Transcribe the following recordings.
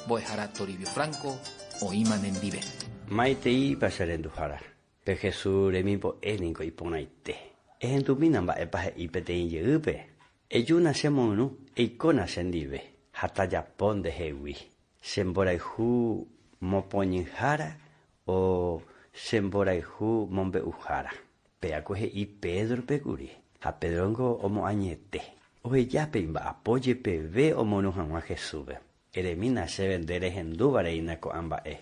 Mbo'ehára Toribio Franco oĩma nendive. Maiteípa che renduhára, pe Jesús remimbo'e niko iporãite. Ehendumína mba'épa he'i peteĩ jeýpe, Ejúna che moyrũ, eikóna che ndive, ha tajapo nde hegui. Che mborayhu mopoñyhára o che mborayhu mombe'uhára. Péako he'i Pédrope kuri, ha Pédrongo omoañete. Oheja pe imba'apo jepeve omoirũ hag̃ua Jesúspe. Eremína chéve nde rehendúva reína ko'ã mba'e.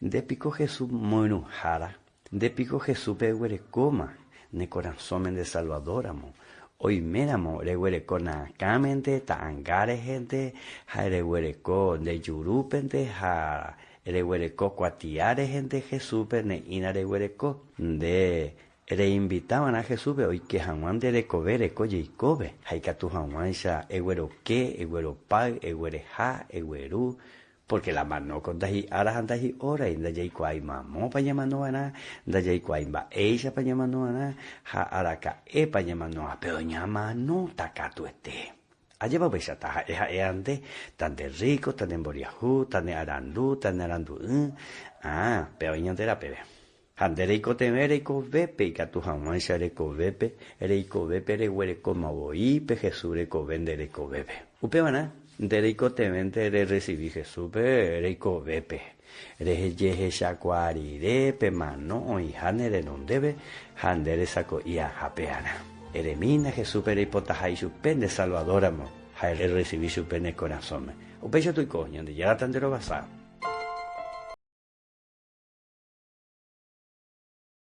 Nde piko Jesús moirũhára? Nde piko Jesúspe eguerekóma ne korasõme nde Salvador ramo? Oiméramo reguereko n'akãmente, ta'anga rehente, ha reguereko nde jurúpente ha reguereko kuatia rehente Jesúspe ne'ĩra reguereko. Nde reinvita va'erã Jesúspe oike hag̃ua nde rekove reko jeikópe ha ikatu hag̃uáicha egueroke, egueropáy, eguereha, egueru, pórke la manóko ndahi'ára ha ndahi'órai, ndajaikuaái mamópa ñamano va'erã, ndajaikuaái mba'éichapa ñamano va'erã ha araka'épa ñamanoha, péro ñamanóta katuete. Ajépa upéicha, taha'e ha'éva nde, tande rríko, tande mboriahu, tane arandu, tane arandu'ỹ, ah, péva oĩ ñande rapére. Ha nde reikotevẽ reikovépe ikatu hag̃uáicha rekovépe, reikovépe reguerekóma voi pe Jesús rekove nde rekovépe. Upevarã, nde reikotevẽnte rerresivi Jesúspe reikovépe, rejehechakuaa rire pe mano oĩha ne renondépe ha nde resako'i aha pearã. Eremína Jesúspe reipotaha ichupe nde Salvador ramo ha erresivi chupe ne korasõme. Upéicha toiko, Ñandejára tanderovasa.